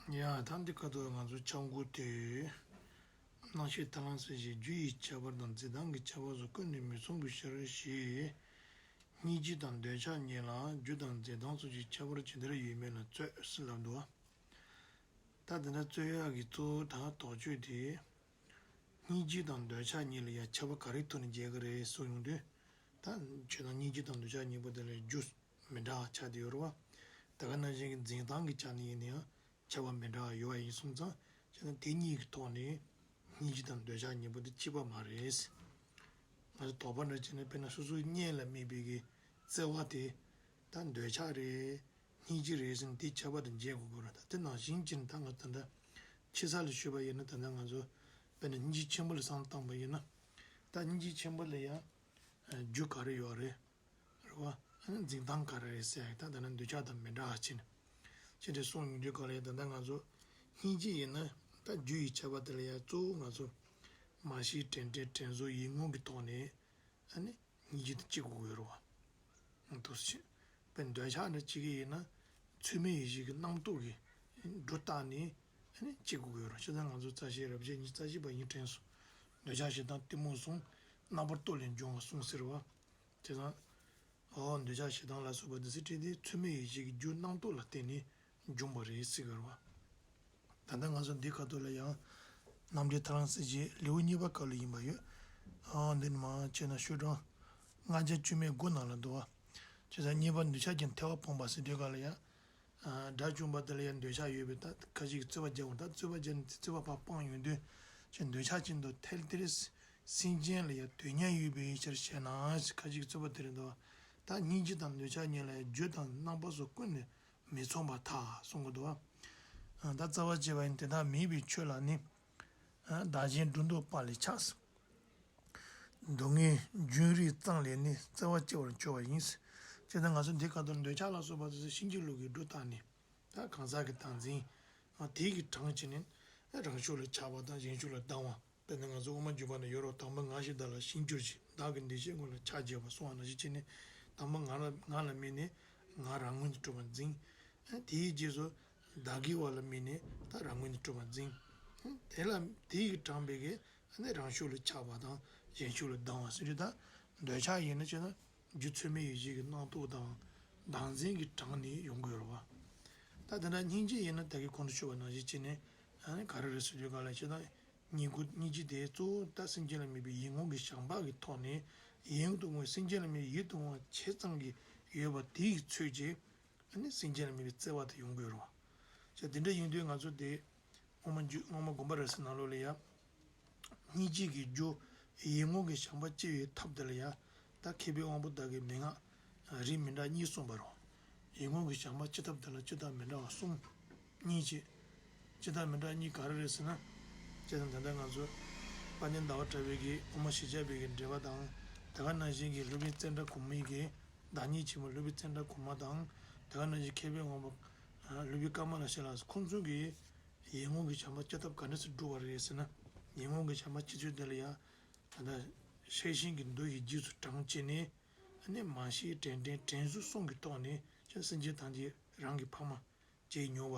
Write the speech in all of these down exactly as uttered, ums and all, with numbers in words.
ཡ་ད་འདི་ཁ་ཐུག་ང་ཚོ་ཆབ་འགོ་དེ། རྣམ་ཤེས་ཐར་ལམ་གསལ་བྱེད་རྒྱུ་ཡི་ཁྱད་པར་དང་འཛིན་སྟངས་ཀྱི་ཁྱད་པར་སོགས་ཀུན་ནས་མི་མཚུངས་པའི་ཕྱིར་ཞེས། སྙིང་རྗེ་དང་འདོད་ཆགས་གཉིས་ལ་རྒྱུ་དང་འཛིན་སྟངས་སོགས་ཀྱི་ཁྱད་པར་ཇི་ལྟར་ཡོད་མེད་ལ་རྩོད་ཟེར་ལབ་འདུག་ད་དེ་འདྲ་རྩོད་ཡག་གི་གཙོ་བོ་ད་དོགས་གཅོད་དེ། སྙིང་རྗེ་དང་འདོད་ཆགས་གཉིས་ལ་ཡང་ཁྱད་པར་ག་རེའི་ཐོག་ནས་འབྱེད་ཀྱི་རེད་གསུངས་ཡོང་དུས། ད་ཁྱོད་ན་སྙིང་རྗེ་དང་འདོད་ཆགས་གཉིས་པོ་དེ་ལ་རྒྱུ་མི་འདྲ་བ་ཆགས་བསྡད་ཡོད་རེད་བ། ད་ག་ནང་བཞིན་གྱི་འཛིན་སྟངས་ཀྱི་ཆ་ནས་ཡིན་ན་ཡང་ཁྱད་པར་མི་འདྲ་བ་ཡོད་པ་ཡིན་སོང་ཙང་བྱས་ན་དེ་གཉིས་ཀྱི་ཐོག་ནས་སྙིང་རྗེ་དང་འདོད་ཆགས་གཉིས་པོ་དེ་གཅིག་པ་མ་རེད། ང་ཚོ་དོགས་པ་འདྲ་བྱས་ན་དཔེར་ན་སོ་སོའི་གཉེན་ལ་དམིགས་པའི་གི་བརྩེ་བ་དེ་ད་འདོད་ཆགས་རེད། སྙིང་རྗེ་རེད་ཟེར་ནས་དེའི་ཁྱད་པར་དེ་འབྱེད་དགོས་ཀྱི་རེད། ད་དེ་ནང་བཞིན་གྱི་ད་ང་ད་ལྟ་ཕྱི་ས་ལ་ཞུས་པ་ཡིན་ན་ད་ལྟ་ང་ཚོ་དཔེར་ན་སྙིང་རྗེ་ཆེན་པོ་ལ་བསམ་བཏང་པ་ཡིན་ན། ད་སྙིང་རྗེ་ཆེན་པོ་ལ་ཡང་རྒྱུ་ག་རེ་ཡོད་རེད། རེད་བ། ཨ་ནི་འཛིན་སྟངས་ག་རེ་རེད་ཟེར་ཡག་ད་ད་ནི་འདོད་ཆགས་དང་མི་འདྲ་བ་ཅིག་ནི། ཅི་འདྲ་གསུངས་ཡོང་དུས་ག་ལ་ཡང་ད་ལྟ་ང་ཚོ་སྙིང་རྗེ་ཡིན་ན་ད་རྒྱུ་ཡི་ཁྱད་པར་དེ་ལ་ཡང་གཙོ་བོ་ང་ཚོ་མ་གཞི་དྲན་དྲན་དྲན་གསོ་ཡིད་ངོ་གི་ཐོག་ནས་ཨ་ནི། སྙིང་རྗེ་དང་གཅིག་དགོས་ཀྱི་ཡོད་རེད་བ། འདུག་སེ་བྱས། དཔེར་འདོད་ཆགས་འདྲ་གཅིག་གི་ཡིན་ན། ཚུལ་མིན་ཡིད་བྱེད་ཀྱི་རྣམ་རྟོག་གིས་སྒྲོ་བཏགས་ནས་ཨ་ནི་གཅིག་དགོས་ཀྱི་ཡོད་རེད། ཕྱི་ཟླ་ང་ཚོ་རྩ་ཤེ་རབ་བྱེད་གཉིས་རྩ་ཤེ་པ་ཡིན་དྲན་སོང་། འདོད་ཆགས་ཞེ་སྡང་གཏི་མུག་གསུམ། རྣམ་པར་རྟོག་ལས་བྱུང་བ་གསུམ་ཟེར་བ། བྱས་ཙང་། འོ་འདོད་ཆགས་ཞེ་སྡང་ལ་སོགས་པ་འདི་ཚོའི་སྤྲིན་དེ་ཚུལ་མིན་ཡིད་བྱེད་ཀྱི་རྒྱུ་རྣམ་རྟོག་ལ་བརྟེན་ནས་འབྱུང་བ་རེད་ཟེར་གི་རེད་བ། ད་ལྟ་ང་ཚོ་འདི་ཁ་ཐུག་ལ་ཡང་རྣམ་འགྲེལ་ཐར་ལམ་གསལ་བྱེད་ལེའུ་གཉིས་པ་སྐབས་ལ་ཡིན་པ་ཡོད། ཨ་འདི་ནི་མ་བྱས་ན་ཤོག་གྲངས་ལྔ་བརྒྱ་བཅུ་མེད་དགུ་ནང་ལ་འདུག་བ། བྱས་ཙང་གཉིས་པ་འདོད་ཆགས་ཀྱི་ཐལ་བ་སྤངས་པ་ཟེར་དུས་སྐབས་ལ་ཡང་། དགྲ་བཅོམ་པ་དེ་ལ་ཡང་འདོད་ཆགས་ཡོད་པས་ད་ཁ་ཅིག་གིས་རྩོད་པ་རྒྱག་འོང་ད་རྩོད་པ་རྒྱག་ནས་རྩོད་པ་ཕར་སྤངས་ཡོང་དུས་ཀྱི་འདོད་ཆགས་ཅན་དུ་ཐལ་ཏེ་རེ། སེམས་ཅན་ལ་ཡང་དོན་གཉེར་ཡོད་པའི་ཕྱིར་ཞེ་ན་ཁ་ཅིག་གིས་རྩོད་པ་དེ་རེད་འདུག་ད་སྙིང་རྗེ་དང་འདོད་ཆགས་གཉིས་ལ་ཡང་རྒྱུ་དང་རྣམ་པ་སོགས་ཀུན་ནས་མི་མཚུངས་པར་ཐལ་གསུང་གི་འདུག་ད་རྩ་བ་བྱས་པ་ཡིན་དེ་དག་མེད་པའི་ཆོས་ལ་ནི། བདག་གཞན་སྒྲོ་འདོགས་པ་ལས་ཆགས། སྡུག་བསྔལ་རྒྱུན་རིང་གཙང་ལས་ནི་རྩ་བ་སྐྱེ་བར་འགྱུར་བ་ཡིན། ཅེས་དང་ང་ཚོ་འདི་ག་དུ་འདོད་ཆགས་ལ་སོགས་པ་དེ་ཚོ་ཕྱིན་ཅི་ལོག་གི་སྒྲོ་བཏགས་ནས། ད་གང་ཟག་གི་བདག་འཛིན། དེ་གི་གྲངས་ཀྱིས་ནི། རང་ཕྱོགས་ལ་ཆགས་པ་དང་གཞན་ཕྱོགས་ལ་སྡང་བ། དཔེར་ན་ང་ཚོ་དབུ་མ་འཇུག་པ་ན་ཡོད་རོ། དང་པོ་ང་ཞེས་བདག་ལ་ཞེན་གྱུར་ཅིང་། བདག་གི་འདོད་བྱའི་ངོ་ལ་ཆགས་བྱེད་པ་གསུངས་པ་ནང་བཞིན་བྱས་ནས། དང་པོ་ང་ལ་ང་ལ་དམིགས་ནས་ང་རང་ངོས་ནས་གྲུབ་པར་འཛིན། དེའི་རྗེས་སུ་བདག་གི་བ་ལ་དམིགས་ནས་ད་རང་ངོས་ནས་གྲུབ་པར་འཛིན། དེ་ལ་དེ་ཡི་གྲངས་པའི་གི་ནི་རང་ཕྱོགས་ལ་ཆགས་པ་དང་གཞན་ཕྱོགས་ལ་སྡང་བ་ཟེར་དུས་ད་འདོད་ཆགས་ཡིན་ན་བྱས་ན་རྒྱུ་ཚུལ་མིན་ཡིད་བྱེད་ཀྱི་རྣམ་རྟོག་དང་བདག་འཛིན་གྱི་གྲངས་ནས་ཡོང་གི་ཡོད་རེད་བ། ད་དེ་འདྲ་སྙིང་རྗེ་ཡིན་ན་ད་གིན་གོང་དུ་ཞུས་པ་ནང་བཞིན་བྱས་ནས་ཨ་ནི་ག་རེ་རེད་ཟེར་དུས་ག་ལ་བྱས་ན་སྙིང་ཁུ་སྙིང་རྗེ་དེ་གཙོ་བོ་ད་སེམས་ཅན་ལ་དམིགས་པའི་ཡིད་ངོ་གི་བྱམས་པ་གི་ཐོག་ནས་ཡིད་དུ་འོང་བའི་སེམས་ཅན་ལ་དམིགས་ཡིད་དུ་འོང་བ་ཇི་ཙམ་གྱི་ཡོད་པ་དེ་ཡི་ཚོད་ཀྱིས། ཨ་ནི་སེམས་ཅན་ལ་དམིགས་པའི་བརྩེ་བ་དེ་ཡོང་གི་ཡོད་རེད་བ། ཅེས་དེ་འདྲ་ཡིན་དུས་ང་ཚོ་དེ་སྔོན་མ་རྒྱུད་སྔོན་མ་དགོངས་པ་རབ་གསལ་ནང་ལོགས་ལ་ཡ། སྙིང་རྗེ་གི་རྒྱུ་ཡིད་ངོ་གི་བྱམས་པ་སྐྱེ་བའི་ཐབས་དེ་ལ་ཡ། ད་མཁས་པའི་དབང་པོ་དག་གི་མན་ངག་རིགས་མི་འདྲ་གཉིས་གསུངས་པ་རེད། ཡིད་ངོ་གི་བྱམས་པ་སྐྱེ་ཐབས་དེ་ལ་སྤྱི་དང་མི་འདྲ་བ་གསུམ། གཉིས་བྱས། སྤྱི་དང་མི་འདྲ་གཉིས་ག་རེ་རེད་ཟེར་ན། བྱས་ཙང་ད་ལྟ་ང་ཚོ་དཔལ་ལྡན་ཟླ་བ་གྲགས་པའི་གི་དབུ་མ་བཞི་བརྒྱ་པའི་གི་འགྲེལ་པ་དང་། དེ་ག་ནང་བཞིན་གྱི་སློབ་དཔོན་ཙནྡྲ་གོ་མིའི་གི་བདག་ཉིད་ཆེན་མོ་སློབ་དཔོན་ཙནྡྲ་གོ་མ་དང་། དེ་ག་ནང་བཞིན་མཁས་པའི་དབང་པོ་སློབ་དཔོན་ཀ་མ་ལ་ཤཱི་ལ་ཁོང་ཚོ་གིས་ཡིད་ངོ་གི་བྱམས་པ་སྐྱེ་ཐབས་ག་འདྲ་སེ་བསྒྲུབས་པ་རེད་ཟེར་ན། ཡིད་ངོ་གི་བྱམས་པ་སྐྱེ་ཚུལ་དེ་ལ་ཡང་ད་ལྟ་ཤེར་ཕྱིན་གྱི་མདོ་ཡི་རྗེས་སུ་འབྲངས་བྱས་ནས་ཨ་ནི་མ་ཤེས་དྲན་དྲན་དྲན་གསོ་གསུམ་གྱི་ཐོག་ནས་ཀྱང་སེམས་ཅན་ཐམས་ཅད་རང་གི་ཕ་མ། བྱས་མྱོང་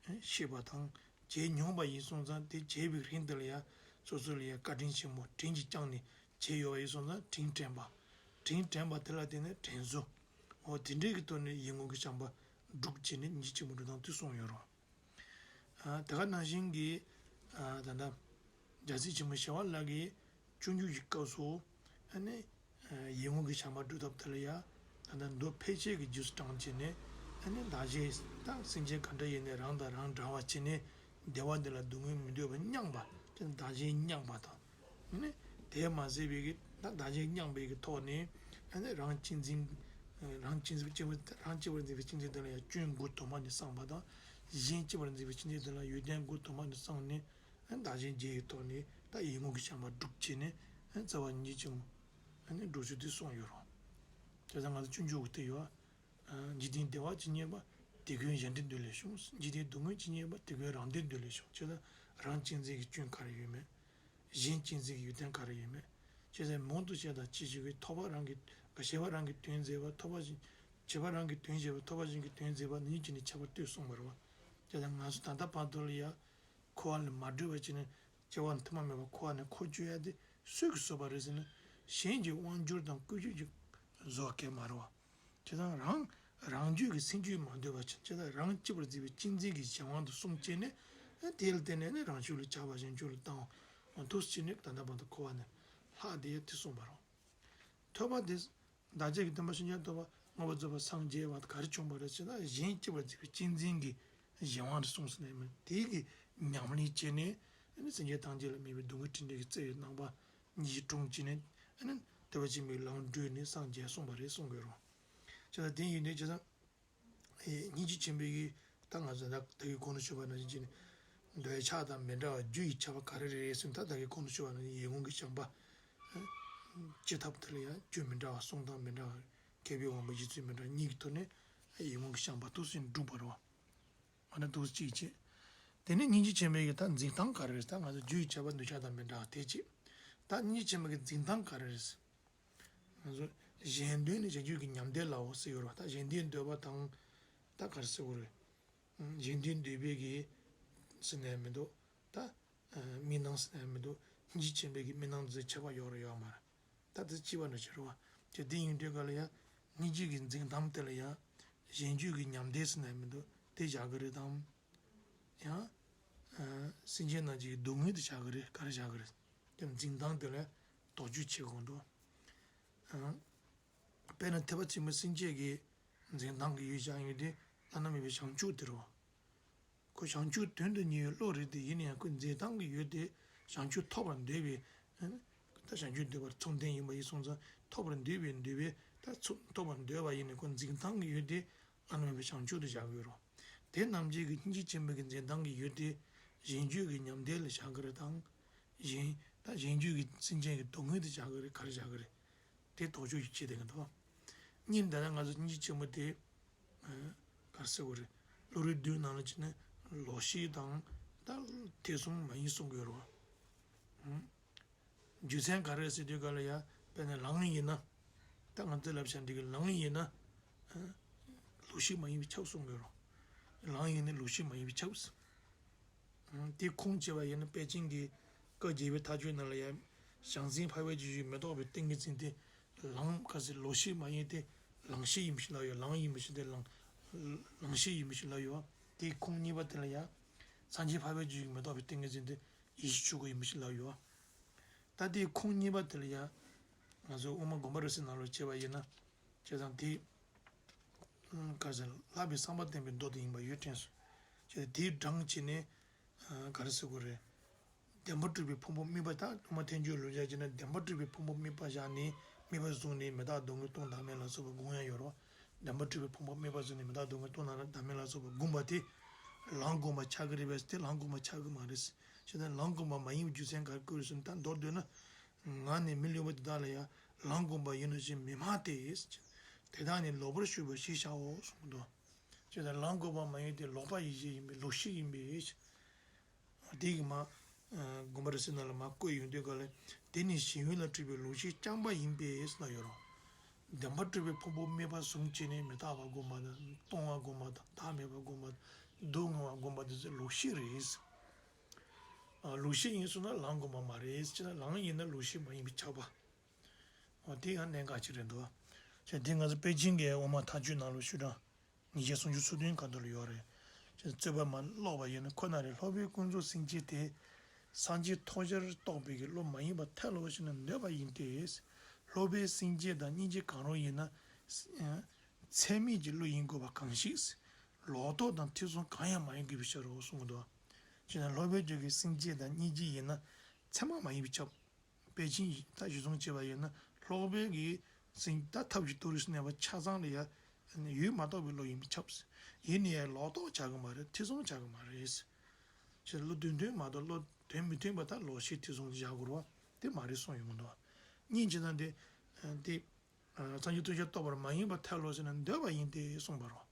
བ། ཤེས་པ་དང་། བྱས་མྱོང་བ་ཡིན་སོང་ཙང་དེ་བྱས་པའི་རིང་དེ་ལ་ཡང་སོ་སོ་ལ་ཡང་བཀའ་དྲིན་ཆེན་པོ་དྲིན་གྱིས་བསྐྱངས་ནས་བྱས་ཡོད་པ་ཡིན་སོང་ཙང་དྲིན་དྲན་པ། དྲིན་དྲན་པ་དེ་ལ་བརྟེན་ནས་དྲན་གསོ། འོ་དེ་འདྲའི་གི་ཐོག་ནས་ཡིད་ངོ་གི་བྱམས་པ་སྒྲུབ་བྱས་ནས་སྙིང་རྗེ་ཆེན་པོ་འགྲོ་སྟངས་དེ་གསུངས་ཡོད་རེད། ཨ་དེ་ག་ནང་བཞིན་གྱི་ཨ་ད་ལྟ་རྒྱལ་སྲས་ཆེན་པོ་ཞི་བ་ལྷ་གིས་སྤྱོད་འཇུག་གི་སྐབས་སུ་ཨ་ནི་ཡིད་ངོ་གི་བྱམས་པ་སྒྲུབ་ཐབས་དེ་ལ་ཡང་ད་ལྟ་མདོ་ཕལ་ཆེར་གྱི་རྗེས་སུ་འབྲངས་བྱས་ནས་ཨ་ནི་བདག་གཞན་དང་སེམས་ཅན་ག་འདྲ་ཡིན་ནའི་རང་དང་རང་འདྲ་བ་བྱས་ནས་བདེ་བ་འདི་ལ་སྡུག་བསྔལ་མི་འདོད་པ་མཉམ་པ་དེ་བདག་གཞན་མཉམ་པ་དང་། ཨ་ནི་དེས་མ་ཟད་པའི་གི་ད་བདག་གཞན་མཉམ་པའི་གི་ཐོག་ནས་ཨ་ནི་རང་གཅེས་འཛིན། རང་གཅེས་འཛིན་རང་གཅེས་པར་འཛིན་པའི་གཅེས་འཛིན་དེ་ལ་ཡང་སྐྱོན་དགུ་དུ་མ་ནས་སངས་པ་དང་། གཞན་གཅེས་པར་འཛིན་པའི་གཅེས་འཛིན་དེ་ལ་ཡང་ཡོན་ཏན་དགུ་དུ་མ་ནས་སངས་ནས། བདག་གཞན་བརྗེ་ཡི་ཐོག་ནས་ད་ཡིད་ངོ་གི་བྱམས་པ་སྒྲུབ་བྱས་ནས་རྩ་བ་ཉིད་ཀྱི་མོ་འགྲོ་ཚུལ་དེ་གསུངས་ཡོད་རུང་། དེ་ལྟར་ང་ཚོ་སྤྱོད་འཇུག་གི་དེ་ཡོད། འཇིག་རྟེན་བདེ་བ་ཇི་སྙེད་པ། དེ་ཀུན་གཞན་བདེ་འདོད་ལས་བྱུང་། འཇིག་རྟེན་སྡུག་བསྔལ་ཇི་སྙེད་པ། དེ་ཀུན་རང་བདེ་འདོད་ལས་བྱུང་། ཅེས་དང་རང་གཅེས་འཛིན་གྱི་སྐྱོན་ག་རེ་ཡོད་མེད། གཞན་གཅེས་འཛིན་གྱི་ཡོན་ཏན་ག་རེ་ཡོད་མེད། ཅེས་ཟེར་མང་དུ་བཤད་དང་ཅི་ཞིག་གིས་ཐོབ་པ་རང་གི་བྱས་པ་རང་གི་དོན་མཛད་པ་ཐོབ་པ་བྱས་པ་རང་གི་དོན་བྱས་པ་ཐོབ་པ་གཞན་གྱི་དོན་མཛད་པ་ནི་ཉིད་ཀྱི་ནི་ཁྱད་པར་ལྟོས་གསུངས་པ་རེད་བ། དེ་ལྟར་ང་ཚོ་ད་ལྟ་བར་དུ་ལ་ཡ་འཁོར་བ་ལས་མ་གྲོལ་བ་བྱས་ནས་སྐྱེ་བ་ཐོག་མ་མེད་པར་འཁོར་བ་ནས་འཁོར་བཅུག་ཡ་དེ་སུས་ཀྱིས་བཟོས་པ་རེད་ཟེར་ན། གཞན་གྱི་དབང་སྒྱུར་དང་བཀོལ་སྤྱོད་ཀྱིས་བཟོ་བ་གང་ཡང་མ་རེད་བ། བྱས་ཙང་རང་རང་རྒྱུད་ཀྱི་སེམས་རྒྱུད་མ་འདུལ་བ་བྱས། བྱས་ཙང་རང་གཅེས་པར་འཛིན་པའི་གཅེས་འཛིན་གྱི་གཞན་དབང་དུ་སོང་བྱས་ནས་དེ་ལ་བརྟེན་ནས་ནི་རང་ཕྱོགས་ལ་ཆགས་པ་གཞན་ཕྱོགས་ལ་བཏང་བ་འདུག་སེ་བྱས་ནས་ད་ལྟ་བར་དུ་འཁོར་བ་ནས་ལྷག་བསྡད་ཡ་དེ་གསུངས་པ་རེད། ཐོས་པ་དེ། བདག་ཅག་གི་སྟོན་པ་ཤཱཀྱ་ཐུབ་པ་མངོན་པར་རྫོགས་པར་སངས་རྒྱས་པ་ག་རེ་བྱུང་བ་རེད་ཟེར་ན། གཞན་གཅེས་པར་འཛིན་པའི་གཅེས་འཛིན་གྱི་གཞན་དབང་དུ་སོང་ཟེར་ནས་མིན། དེ་གི་ཉམས་ལེན་བྱས་ནས་ཨ་ནི་སེམས་ཅན་ཐམས་ཅད་ལ་དམིགས་པའི་སྡུག་བསྔལ་འཕྲིན་ལས་ཀྱི་རྩལ་ཡི་རྣམ་པ་ཉིད་ཀྱིས་དྲུང་བྱས་ནས་ཨ་ནི་དེ་བ་ཅིག་མིའི་ལམ་བགྲོད་ནས་སངས་རྒྱས་གསུངས་པ་རེད་གསུང་གི་ཡོད་རེད། བྱས་ཙང་དེ་ཡིན་དུས་བྱས་ཙང་། སྙིང་རྗེ་ཆེན་པོའི་གི་ད་ང་ཚོ་ད་ད་གིན་གོང་དུ་ཞུས་པ་ནང་བཞིན་བྱས་ནས་འདོད་ཆགས་དང་མི་འདྲ་བ་རྒྱུ་ཡི་ཆགས་པ་ག་རེ་རེད་ཟེར་ན། ད་ད་གིན་གོང་དུ་ཞུས་པ་ནང་བཞིན་ཡིད་སྔོན་གྱི་བྱམས་པ། ཅི་ཐུབ་དེ་ལ་ཡང་རྒྱུ་མི་འདྲ་བ་གསུང་སྟངས་མི་འདྲ་བ། མཁས་པའི་དབང་པོ་གཞི་ཚུལ་མི་འདྲ་བ་གཉིས་ཀྱི་ཐོག་ནས་ཡིད་སྔོན་གྱི་བྱམས་པ་འདུག་སེ་བསྒྲུབས་པ་རེད་བ། འོ་ན་འདུག་སེ་གཅིག་བྱས། དེ་ནས་སྙིང་རྗེ་ཆེན་པོའི་གི་ད་འཛིན་སྟངས་ག་རེ་རེད། ད་ང་ཚོ་རྒྱུ་ཡི་ཆགས་པ་འདོད་ཆགས་དང་མི་འདྲ་བ་དེ་གཅིག་ད་སྙིང་རྗེ་ཆེན་པོའི་གི་འཛིན་སྟངས་ག་རེ་རེད། ང་ཚོ་གཞན་དོན་ནི་གཞན་རྒྱུད་ཀྱི་ཉམས་བདེ་ལའོ་ཟེར་ཡོད་རེད་བ། ད་གཞན་དོན་འདོད་པ་དང་། ད་ག་རེ་ཟེར་དགོས་རེད། གཞན་དོན་འདོད་པའི་གི་ཟེར་ནས་མི་འདུག་ད་དམིགས་སྣང་ཟེར་ནས་མི་འདུག་སྙིང་རྗེ་ཆེན་པོའི་གི་དམིགས་སྣང་འཛིན་ཁྱད་པར་ཡོད་རེད་ཡོད་མ་རེད། ད་དེ་གཅིག་པ་འདྲ་ཅིག་རེད་བ། དེ་དེ་ཡིན་དུས་ག་ལ་ཡང་སྙིང་རྗེ་གི་འཛིན་སྟངས་དེ་ལ་ཡང་གཞན་རྒྱུད་ཀྱི་ཉམས་བདེ་ཟེར་ནས་མི་འདུག་དེ་བཞག་གི་རེད་དམ། ཡང་། ཨ། སེམས་ཅན་རྣམས་ཀྱི་སྡུག་བསྔལ་དེ་བཞག་གི་རེད། ག་རེ་བཞག་གི་རེད། དེ་འཛིན་སྟངས་དེ་ལ་དོགས་གཅོད་བྱེད་དགོས་འདུག་ཨ། དཔེར་ན་ཐེག་པ་ཆེན་པོའི་སེམས་བསྐྱེད་ཀྱི་འཛིན་སྟངས་ཀྱི་ཡུལ་བཞག་ཡོད་དེ་བླ་ན་མེད་པའི་བྱང་ཆུབ་དེ་རེད་བ། ཁོ་བྱང་ཆུབ་དོན་དུ་གཉེར་བའི་བློ་རེད་དེ། ཡིན་ན་ཡང་ཁོའི་འཛིན་སྟངས་ཀྱི་ཡུལ་དེ་བྱང་ཆུབ་ཐོབ་པར་འདོད་པའི། ཨ། ད་བྱང་ཆུབ་འདོད་པར་མཚུངས་ལྡན་ཡིན་པ་ཡིན་སོང་ཙང་ཐོབ་པར་འདོད་པའི་འདོད་པའི་ད་ཚུ་ཐོབ་པར་འདོད་པ་ཡིན་ན་ཁོ་འཛིན་སྟངས་ཀྱི་ཡུལ་དེ་བླ་ན་མེད་པའི་བྱང་ཆུབ་ཏུ་བཞག་གི་ཡོད་རེད། དེ་རྣམས་ཀྱི་སྙིང་རྗེ་ཆེན་པོའི་གི་འཛིན་སྟངས་ཀྱི་ཡུལ་དེ་གཞན་རྒྱུད་ཀྱི་ཉམས་བདེ་ལ་བཞག་གི་རེད་དམ། གཞན་ད་གཞན་རྒྱུད་ཀྱི་སེམས་ཅན་གྱི་སྡུག་བསྔལ་དུ་བཞག་གི་རེད། ག་རེ་བཞག་གི་རེད། དེ་དོགས་གཅོད་ཅིག་བྱེད་བསྡད་ཀྱི་འདུག་གཉིས་ནི་ད་ལྟ་ང་ཚོ་སྙིང་རྗེ་ཆེན་པོ་དེ། ཨ། ག་རེ་ཟེར་དགོས་རེད། བློ་རིག་བདུན་ནང་ལ་བྱས་ན་ལོག་ཤེས་དང་ད་ཐེ་ཚོམ་མ་ཡིན་གསུང་གི་ཡོད་རེད་བ། ཨང་། རྒྱུ་མཚན་ག་རེ་ཟེར་དུས་ག་ལ་ཡ། དཔེར་ན་ལམ་ཡིན་ན། ད་ང་ཚོས་ལབ་བྱ་འདི་གི་ལམ་ཡིན་ན། ཨ། ལོག་ཤེས་མ་ཡིན་པས་ཁྱབ་གསུང་གི་ཡོད་རེད་བ། ལམ་ཡིན་ན་ལོག་ཤེས་མ་ཡིན་པས་ཁྱབ། དེ་ཁུངས་བཅད་པ་ཡིན་ན་པཎ་ཆེན་གྱི་བཀའ་རྒྱས་པའི་མཐའ་དཔྱོད་ནང་ལ་ཡང་། བྱང་སེམས་འཕགས་པའི་རྒྱུད་ཀྱི་མི་རྟོག་པའི་ཏིང་ངེ་འཛིན་དེ། ལམ་ག་ཟེར་ལོག་ཤེས་མ་ཡིན་ཏེ། ལམ་ཤེས་ཡིན་པ་ཞིག་ལབ་ཡོད། ལམ་ཡིན་པ་ཞིག་དེ་ལམ། ལམ་ཤེས་ཡིན་པ་ཞིག་ལབ་ཡོད། དེའི་ཁུངས་གཉིས་པ་དེ་ལ་ཡང་། སངས་རྒྱས་འཕགས་པའི་རྒྱུད་ཀྱི་མི་རྟོག་པའི་ཏིང་ངེ་འཛིན་དེ་ཡིད་ཤེས་ཆོས་སྐུ་ཡིན་པ་ཞིག་ལབ་ཡོད། ད་དེའི་ཁུངས་གཉིས་པ་དེ་ལ་ཡང་། ང་ཚོ་དབུ་མ་དགོངས་པ་རབ་གསལ་ནང་ལ་བྱས་པ་ཡིན་ན། བྱས་ཙང་དེ། ག་ཟེར་ལྷག་པའི་བསམ་པ་བརྟན་པའི་མདོ་དེ་ཡིན་པ་ཡོད་དྲན་སོང་། བྱས་ཙང་དེའི་གྲངས་བྱས་ནས། ག་རེ་ཟེར་དགོས་རེད། བདེན་པར་གྲུབ་པའི་ཕུང་པོ་དམིགས་པ་དག་དབུ་མ་ཐལ་འགྱུར་ལུགས་བྱས་ན་བདེན་པར་གྲུབ་པའི་ཕུང་པོ་དམིགས་པ་བཞག་ནས་དམིགས་པ་བཟུང་ནས་མི་རྟག་སྡུག་བསྔལ་སྟོང་བདག་མེད་ལ་སོགས་པ་སྒོམ་ཡ་ཡོད་རེད། བདེན་པར་གྲུབ་པའི་ཕུང་པོ་དམིགས་པ་བཟུང་ནས་མི་རྟག་སྡུག་བསྔལ་སྟོང་བདག་མེད་ལ་སོགས་པ་སྒོམ་པ་དེ། ལམ་སྒོམ་པ་ཆགས་ཀྱི་རེད་པས། དེ་ལམ་སྒོམ་པ་ཆགས་ཀྱི་མ་རེད། བྱས་ཙང་ལམ་སྒོམ་པ་མ་ཡིན་པའི་རྒྱུ་མཚན་ག་རེ་བཀོད་རེད་ཟེར་ན། ད་མདོར་བསྡུས་ན། ངག་ནས་མི་སླུ་བ་དེ་དག་ལ་ཡང་ལམ་སྒོམ་པ་ཡིན་ནོ་ཞེས་མི་སྨྲ་སྟེ། དེ་དག་ནི་ལོག་པར་ཞུགས་པའི་གཞི་བྱའོ་གསུངས་འདུག་བྱས་ཙང་ལམ་སྒོམ་པ་མ་ཡིན་ཏེ་ལོག་པ་ཡིན་ཞེས་ཡིན་པས། ལོག་ཤེས་ཡིན་པས། དེ་གི་མ། དགོངས་པ་རབ་གསལ་ནང་ལ་མ་བཀོད་ཡོང་དུས་ག་ལ། དེ་ནི་གཞན་ཡུལ་ལ་སྤྲུལ་པའི་ལོག་ཤེས་རྐྱང་པ་ཡིན་པས་ལབ་ཡོད་རེད། བདེན་པར་གྲུབ་པའི་ཕུང་པོ་དམིགས་པ་བཟུང་བྱས་ནས་མི་རྟག་པ་སྒོམ་པ་དང་སྟོང་པ་སྒོམ་པ་དང་བདག་མེད་པ་སྒོམ་པ་དང་སྡུག་བསྔལ་བ་སྒོམ་པ་དེ་ཚོ་ལོག་ཤེས་རེད། ཨ། ལོག་ཤེས་ཡིན་སོང་ན་ལམ་སྒོམ་པ་མ་རེད། བྱས་ན་ལམ་ཡིན་ན་ལོག་ཤེས་མ་ཡིན་པས་ཁྱབ་པ། འོ་དེ་ཡང་གནད་འགག་ཅིག་རེད་འདུག་བྱས་དེ་ང་ཚོ་པཎ་ཆེན་གྱི་དབུ་མ་ཐལ་འགྱུར་ནང་ལ་ཞུ་དང་། ཉིས་བརྒྱ་སུམ་ཅུ་སོ་བདུན་ཁ་ཐོག་ལ་ཡོད་རེད། ཅེས་རྩོད་པ་མ་ཀློག་པ་ཡིན་ན་ཁོ་ན་རེ། སློབ་པའི་ཀུན་རྫོབ་སེམས་བསྐྱེད་དེ། སངས་རྒྱས་ཐོབ་བྱར་རྟོགས་པའི་གི་བློ་མ་ཡིན་པར་ཐལ་ལོ་ཞེ་ན་འདོད་པ་ཡིན་ཏེ། སློབ་པའི་སེམས་བསྐྱེད་དང་སྙིང་རྗེ་གང་རུང་ཡིན་ན། ཚད་མེད་ཀྱི་བློ་ཡིན་དགོས་པ་གང་ཞིག །ལོག་རྟོག་དང་ཐེ་ཚོམ་གང་ཡང་མ་ཡིན་དགོས་པའི་ཕྱིར་རོ་གསུངས་འདུག །ཅེ་ན་སློབ་པའི་རྒྱུད་ཀྱི་སེམས་བསྐྱེད་དང་སྙིང་རྗེ་ཡིན་ན་ཚད་མ་མ་ཡིན་པས་ཁྱབ། པཎ་ཆེན་ཡིས་ད་གཞི་བཟུང་བྱས་པ་ཡིན་ན་སློབ་པའི་གི་སེམས་ད་ཐབས་ཀྱི་ཏུ་རུ་སུ་གནས་པ་ཆ་ཚང་ལ་ཡ་ཡུལ་མ་རྟོགས་པའི་བློ་ཡིན་པས་ཁྱབ། ཡིན་ནའི་ལོག་རྟོག་བྱ་གི་མ་རེད། ཐེ་ཚོམ་བྱ་གི་མ་རེད། ཅེས་བློ་དོན་མཐུན་མ་གཏོགས་བློ་དོན་མི་མཐུན་པ་ད་ལོག་ཤེས་ཐེ་ཚོམ་བྱ་དགོས་རེད་བ། དེ་མ་རེད་གསུངས་ཡོང་གི་འདུག །གཉིས་བྱས་ན་དེ་དེ་སངས་རྒྱས་ཐོབ་བྱར་རྟོགས་པ་མ་ཡིན་པར་ཐལ་ལོ་ཟེར་ན་འདོད་པ་ཡིན་ཏེ་གསུངས་པ་རེད།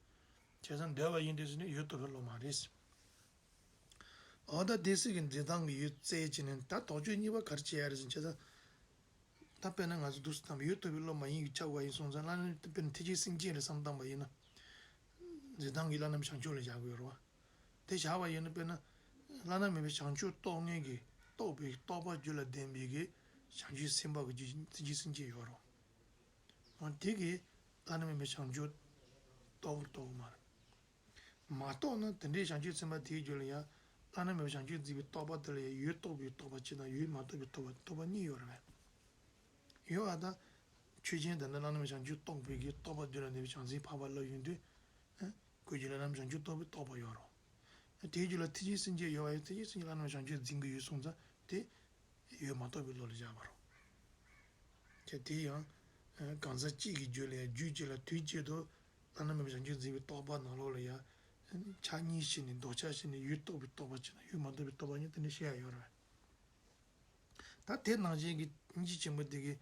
བྱས་ཙང་འདོད་པ་ཡིན་ཏེ་ཟེར་ནས་ཡུལ་རྟོགས་པའི་བློ་མ་རེད། འོ་ད་སྡེ་སྲིད་ཀྱི་འཛིན་སྟངས་ཀྱི་ཡུལ་བཙལ་བྱས་ནས་ད་དོགས་གཅོད་གཉིས་པ་ག་རེ་བྱེད་ཡ་རེད་ཟེར་ན། བྱས་ཙང་ད་དཔེར་ན་ང་ཚོ་འདུག་སེ་བཏང་བ་ཡུལ་རྟོགས་པའི་བློ་མ་ཡིན་གྱི་ཆགས་པ་ཡིན་སོང་ཙང་། བླ་ན་དཔེར་ན་ཐེག་ཆེན་སེམས་བསྐྱེད་རེད་བསམ་བཏང་པ་ཡིན་ན། འཛིན་སྟངས་ཀྱི་བླ་ན་མེད་བྱང་ཆུབ་ལ་བཞག་དགོས་རེད་བ། དེ་བཞག་པ་ཡིན་ན་དཔེར་ན། བླ་ན་མེད་པའི་བྱང་ཆུབ་རྟོགས་ངེས་ཀྱི་རྟོགས་པའི་རྟོགས་པ་རྒྱུད་ལ་ལྡན་པའི་གི་བྱང་ཆུབ་སེམས་དཔའ་གི་རྒྱུད་ཀྱི་སེམས་ཅན་ཡོད་རེད། འོ་དེ་གིས་བླ་ན་མེད་པའི་བྱང་ཆུབ་རྟོགས་རྟོགས་མ་རེད། མ་རྟོགས་ན་དེ་འདྲའི་བྱང་ཆུབ་སེམས་དཔའ་དེའི་རྒྱུད་ལ་ཡང་བླ་ན་མེད་པའི་བྱང་ཆུབ་འཛིན་པའི་རྟོགས་པ་དེ་ལ་ཡང་ཡུལ་རྟོགས་པའི་རྟོགས་པ་ཅིག་དང་ཡུལ་མ་རྟོགས་པའི་རྟོགས་པ་རྟོགས་པ་གཉིས་ཡོད་རེད་པས། ཡོད་པ་དང་། ཆོས་ཅན་དེ་ནི་བླ་ན་མེད་བྱང་ཆུབ་རྟོགས་པའི་གི་རྟོགས་པ་རྒྱུད་ལ་ལྡན་པའི་བྱང་སེམས་འཕགས་པ་ལབ་ཡོང་དུས། ཨ། ཁོའི་རྒྱུད་ལ་བླ་ན་མེད་བྱང་ཆུབ་རྟོགས་པའི་རྟོགས་པ་ཡོད་རེད། དེའི་རྒྱུད་ལ་ཐེག་ཆེན་སེམས་བསྐྱེད་ཡོད་པ་ཡང་ཐེག་ཆེན་སེམས་བསྐྱེད་བླ་ན་མེད་བྱང་ཆུབ་འཛིན་གྱི་ཡོད་གསུངས་ཙང་དེ། ཡུལ་མ་རྟོགས་པའི་བློ་ལ་བཞག་པ་རེད། ཁྱེད་དེ་ཡང་། ཨ། གང་ཟག་གཅིག་གི་རྒྱུད་ལ་ཡང་རྒྱུད་གཅིག་ལ་དུས་གཅིག་ཏུ་བླ་ན་མེད་པའི་བྱང་ཆུབ་འཛིན་པའི་རྟོགས་པ་ནང་ལོགས་ལ་ཡང་། ཆ་གཉིས་ཕྱེ་ནས་ལྡོག་ཆ་ཕྱེ་ནས་ཡུལ་རྟོགས་པའི་རྟོགས་པ་གཅིག་དང་ཡུལ་མ་རྟོགས་པའི་རྟོགས་པ་གཉིས་དེ་འདྲ་བཤད་ཡ་ཡོད་རེད། ད་དེ་ནང་བཞིན་གྱི་སྙིང་རྗེ་ཆེན་པོ་དེ་གི་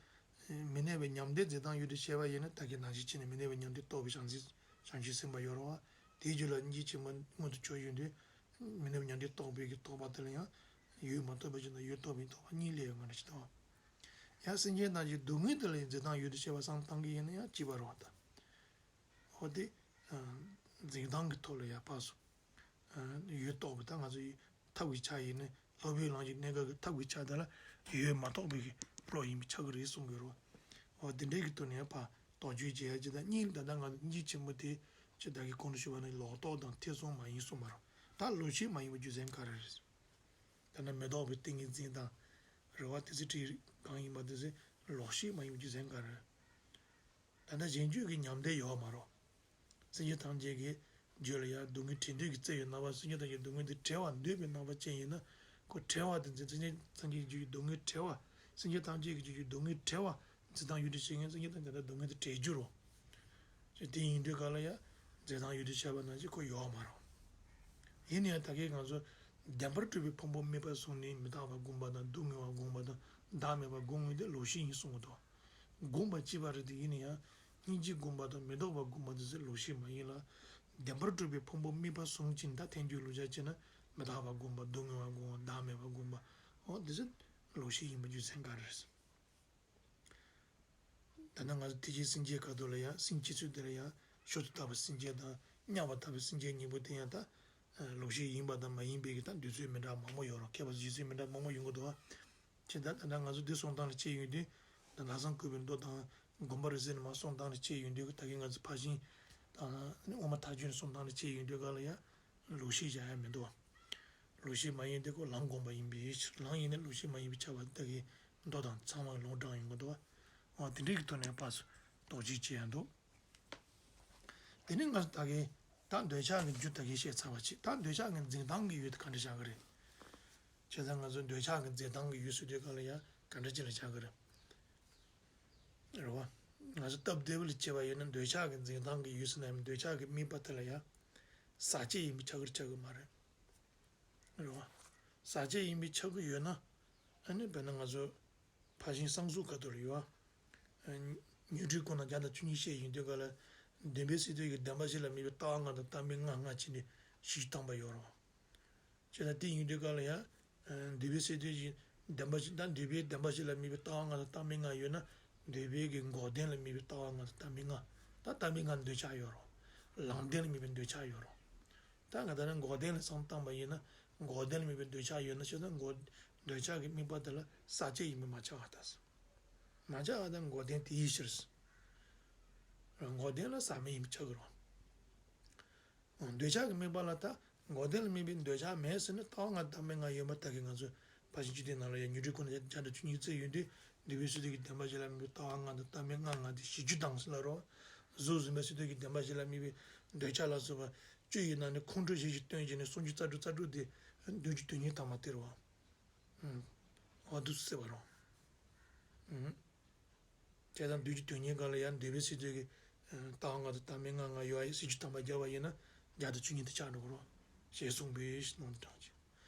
མི་གནས་པའི་ཉམས་ལྡན་འཛིན་སྟངས་ཡོད་དུ་བྱས་པ་ཡིན་ན་ད་གིན་ནང་བཞིན་བྱས་ནས་མི་གནས་པའི་ཉམས་ལྡན་རྟོགས་པའི་བྱང་སེམས་བྱང་ཆུབ་སེམས་དཔའ་ཡོད་རེད་བ། དེའི་རྒྱུད་ལ་སྙིང་རྗེ་ཆེན་པོ་མངོན་དུ་གྱུར་ཡོང་དུས། མི་གནས་པའི་ཉམས་ལྡན་རྟོགས་པའི་གི་རྟོགས་པ་དེ་ལ་ཡང་། ཡུལ་མ་རྟོགས་པ་ཅིག་དང་ཡུལ་རྟོགས་པའི་རྟོགས་པ་གཉིས་སླེབས་ཡོང་གི་རེད་ཅེས་དང་། ཡང་སེམས་ཅན་ཐམས་ཅད་སྡུག་བསྔལ་དེ་ལ་ཡང་འཛིན་སྟངས་ཡོད་དུ་བྱས་པ་བསམ་བཏང་གི་ཡིན་ན་ཡང་སྐྱིད་པ་རེད་བ་ད། འོ་དེ། ཨ། འཛིན་སྟངས་ཀྱི་ཐོག་ལ་ཡང་ཕར་ཚུར། ཨ། ཡུལ་རྟོགས་པ་ད་ང་ཚོ་ཡི་ཐབས་ཀྱི་ཆ་ཡིན་ནི་སློབ་དཔོན་ལམ་གྱི་གནས་སྐབས་ཀྱི་ཐབས་ཀྱི་ཆ་དེ་ལ་ཡུལ་མ་རྟོགས་པའི་གི་བློ་ཡིན་པས་ཁྱབ་ཀྱི་རེད་གསུང་གི་རེད། འོ་དེ་འདྲའི་གི་ཐོག་ནས་ཕར་དོགས་གཅོད་བྱེད་ཡ་ཅིག་དང་གཉིས་ད་ལྟ་ང་ཚོ་སྙིང་རྗེ་ཆེན་པོ་དེ་ཅི་ད་གི་གོང་དུ་ཞུས་པ་ནི་ལོག་རྟོག་དང་ཐེ་ཚོམ་མ་ཡིན་གསུངས་པ་རེད། ད་ལོག་ཤེས་མ་ཡིན་པའི་རྒྱུ་མཚན་ག་རེ་རེད། ད་ནི་མི་ལྡོག་པའི་ཏིང་ངེ་འཛིན་དང་། རེ་བ་དེ་ཚེ་ཁྲིད་གང་ཡིན་པ་དེ་ཚེ་ལོག་ཤེས་མ་ཡིན་པའི་རྒྱུ་མཚན་ག་རེ་རེད། ད་ལྟ་གཞན་རྒྱུད་ཀྱི་ཉམས་ལྡན་ཡོད་མ་རེད། སེམས་ཅན་ཐམས་ཅད་ཀྱི་རྒྱུད་ལ་ཡང་སྡུག་བསྔལ་བྲལ་འདོད་ཀྱི་རྩལ་ཡོད་རྣམ་པ་སེམས་ཅན་ཐམས་ཅད་སྡུག་བསྔལ་དེ་བྲལ་བར་འདོད་པའི་རྣམ་པ་ཅན་ཡིན་ན་ཁོ་བྲལ་བ་དེ་འཛིན་སེམས་ཅན་ཐམས་ཅད་ཀྱི་རྒྱུད་ཀྱི་སྡུག་བསྔལ་བྲལ་བ། སེམས་ཅན་ཐམས་ཅད་ཀྱི་རྒྱུད་ཀྱི་སྡུག་བསྔལ་བྲལ་བ་འཛིན་སྟངས་ཡོད་དུ་བྱེད་མཁན་སེམས་ཅན་ཐམས་ཅད་ལ་སྡུག་བསྔལ་དེ་བྲལ་རྒྱུ་རེད། ཅེས་དེ་ཡིན་དུས་ག་ལ་ཡང་འཛིན་སྟངས་ཡོད་དུ་བྱས་པ་ནང་བཞིན་ཁོ་ཡོད་མ་རེད། ཡིན་ན་ཡང་ད་གིན་ང་ཚོ་བདེན་པར་གྲུབ་པའི་ཕུང་པོ་དམིགས་པ་བཟུང་ནས་མི་རྟག་པ་བསྒོམ་པ་དང་སྡུག་བསྔལ་བ་བསྒོམ་པ་དང་བདག་མེད་པ་བསྒོམ་ངེས་དེ་ལོག་ཤེས་ཡིན་གསུང་གི་འདུག་བསྒོམ་པ་གཅིག་པ་རེད་དེ་ཡིན་ན་ཡང་སྙིང་རྗེ་བསྒོམ་པ་དང་མི་ལྡོག་པ་བསྒོམ་པ་དེ་ཚོ་ལོག་ཤེས་མ་ཡིན་ལ། བདེན་པར་གྲུབ་པའི་ཕུང་པོ་དམིགས་པ་བཟུང་ཅིང་ད་ཐལ་འགྱུར་ལོག་བྱ་བྱས་ན་མི་རྟག་པ་བསྒོམ་པ་སྡུག་བསྔལ་བ་བསྒོམ་པ་བདག་མེད་པ་བསྒོམ་པ། འོ་དེ་ཚོ་ལོག་ཤེས་ཡིན་པ་རྒྱུ་མཚན་ག་རེ་རེད། ད་ནི་ང་ཚོ་ཐེག་ཆེན་སེམས་བསྐྱེད་ཁ་ཐོག་ལ་ཡང་སེམས་བསྐྱེད་ཚུལ་དེ་ལ་ཡང་ཤུགས་ཏུ་བཏགས་པའི་སེམས་བསྐྱེད་དང་མཉམ་པར་བཏགས་པའི་སེམས་བསྐྱེད་གཉིས་པོ་དེ་ཡང་ད་ལོག་ཤེས་ཡིན་པ་དང་མ་ཡིན་པའི་གི་ད་འདོད་ཚུལ་མི་འདྲ་མང་པོ་ཡོད་རེད། མཁས་པ་ཚོ་འདོད་ཚུལ་མི་འདྲ་མང་པོ་ཡོང་གི་འདུག་བ། ཅེས་ད་ད་ལྟ་ང་ཚོ་འདི་གསུང་སྟངས་ལ་དཔྱད་ཡོང་དུས་ད་ལྷག་བསམ་བཀོད་པའི་མདོ་དང་སྒོམ་པ་རིག་འཛིན་ནས་མར་གསུང་སྟངས་ལ་དཔྱད་ཡོང་དུས་ད་གིན་ང་ཚོ་ཕར་ཕྱིན་དང་དབུ་མ་ཐལ་འགྱུར་ནས་གསུང་སྟངས་ལ་དཔྱད་ཡོང་དུས་ག་ལ་ཡང་ལོག་ཤེས་བཞག་ཡ་མི་འདུག་བ། ལོག་ཤེས་མ་ཡིན་དེ་ཁོ་ལམ་སྒོམ་པ་ཡིན་པའི་ཕྱིར་ལམ་ཡིན་ན་ལོག་ཤེས་མ་ཡིན་པའི་ཁྱབ་པ་ད་གིན་མདོ་དང་ཚང་མ་ལུང་དྲངས་ཡོང་གི་འདུག་བ། འོ་དེ་འདྲའི་གི་ཐོག་ནས་ཕར་ཚུར་དོགས་གཅོད་བྱེད་ཡ་འདུག་དེ་ནས་ང་ཚོ་ད་གིན་ད་འདོད་ཆགས་ཀྱི་རྒྱུ་ད་གིན་བཤད་ཚར་བ་ཅིག་ད་འདོད་ཆགས་ཀྱི་འཛིན་སྟངས་ཀྱི་ཡུལ་དེ་ག་འདྲ་ཆགས་ཀྱི་རེད། བྱས་ཙང་ང་ཚོ་འདོད་ཆགས་ཀྱི་འཛིན་སྟངས་ཀྱི་ཡུལ་ཟེར་དུས་ག་ལ་ཡང་ག་འདྲ་ཅིག་ལ་ཆགས་ཀྱི་རེད། རེད་བ། ང་ཚོ་སྟབས་བདེ་བོ་ལ་བྱས་པ་ཡིན་ན་འདོད་ཆགས་ཀྱི་འཛིན་སྟངས་ཀྱི་ཡུལ་ཟེར་ན་ཡང་འདོད་ཆགས་ཀྱི་དམིགས་པ་དེ་ལ་ཡང་ཟག་བཅས་ཡིན་པའི་ཆགས་ཀྱི་ཆགས་ཀྱི་མ་རེད། རེད་བ། ཟག་བཅས་ཡིན་པའི་ཆགས་ཀྱི་ཡོད་ན། ཨ་ནི་དཔེར་ན་ང་ཚོ་ཕར་ཕྱིན་བསམ་གཟུགས་ཁ་ཐུག་ལ་ཡོད་བ། ཨ། སྔོན་འགྲོའི་སྐུ་ན་བརྒྱ་དང་བཅུ་གཉིས་བཤད་ཡོང་དུས་ག་ལ། འདུན་པའི་སེམས་དོན་གྱི་བདེན་པ་བཞི་ལ་དམིགས་པའི་ལྟ་བ་ལྔ་དང་ལྟ་མིན་ལྔ་ལྔ་བྱས་ནས་བཞི་བཅུ་ཐམ་པ་ཡོད་རེད་བ། བྱས་ན་དེ་ཡིན་དུས་ག་ལ་ཡང་། འདུན་པའི་སེམས་དོན་གྱི་བདེན་པ་བཞི་དང་འདུན་པའི་བདེན་པ་བཞི་ལ་དམིགས་པའི་ལྟ་བ་ལྔ་དང་ལྟ་མིན་ལྔ་ཡོད་ན། འདུན་པའི་གི་འགོག་བདེན་ལ་དམིགས་པའི་ལྟ་བ་ལྔ་དང་ལྟ་མིན་ལྔ། ད་ལྟ་མིན་ལྔ་འདོད་ཆགས་ཡོད་རེད། ལམ་བདེན་ལ་དམིགས་པའི་འདོད་ཆགས་ཡོད་རེད། ད་ང་ད་ནི་འགོག་བདེན་ལ་བསམ་བཏང་པ་ཡིན་ན། འགོག་བདེན་ལ་དམིགས་པའི་འདོད་ཆགས་ཡོད་ན་ཞེ་ན་འགོག་འདོད་ཆགས་ཀྱི་དམིགས་པ་དེ་ལ་ཟག་བཅས་ཡིན་པས་མ་ཆགས་པ་དང་། མ་ཆགས་པ་དང་འགོག་བདེན་དེའི་ཕྱིར། འགོག་བདེན་ལ་ཟག་མེད་ཡིན་པས་ཆགས་ཀྱི་རེད། འདོད་ཆགས་ཀྱི་དམིགས་པ་ལ་ད་འགོག་བདེན་ལ་དམིགས་པའི་འདོད་ཆགས་མེད་ཟེར་ན་ལྟ་བ་ལྔ་ལྟ་མིན་ལྔ་ཡོད་པ་ད་གིན་ང་ཚོས་ཕར་ཕྱིན་བཅུ་དེའི་ནང་ལ་ཡང་སྔོན་འགྲོའི་སྐུ་ན་བརྒྱ་དང་བཅུ་གཉིས་བརྩི་ཡོང་དུས་འདུན་པའི་སེམས་དོན་གྱི་བདེན་པ་བཞི་ལ་དམིགས་པའི་ལྟ་བ་ལྔ་དང་ལྟ་མིན་ལྔ་ལྔ་དེ་བཞི་བཅུ་དང་ཟེར་ལ་རོ། གཟུགས་འཛིན་པའི་སེམས་དོན་གྱི་བདེན་པ་བཞི་ལ་དམིགས་པའི་འདོད་ཆགས་ལ་སོགས་པ་བཅུ་ཡི་ནང་ནས་ཁོང་ཁྲོ་ཞེས་བཞི་སྟོན་བྱས་ནས་སུམ་ཅུ་རྩ་དྲུག་རྩ་དྲུག་དེ་བདུན་ཅུ་དོན་གཉིས་ཐམ་པ་སྟེར་བ། ཨ། འོ་འདུག་སེ་བརྩི་བ་རོ། ཨ། དེ་དང་བདུན་ཅུ་དོན་གཉིས་སྒང་ལ་ཡང་འདུན་པའི་སེམས་དོན་གྱི་ལྟ་བ་ལྔ་དང་ལྟ་མིན་ལྔ་ལྔ་ཡོད་ཡ་སུམ་ཅུ་ཐམ་པ་བརྒྱབ་པ་ཡིན་ན་བརྒྱ་དང་བཅུ་གཉིས་དེ་ཆགས་འགྲོ་གི་རེད། ཞེས་གསུངས་པའི་ནང་དུ་དྲངས་ཀྱི།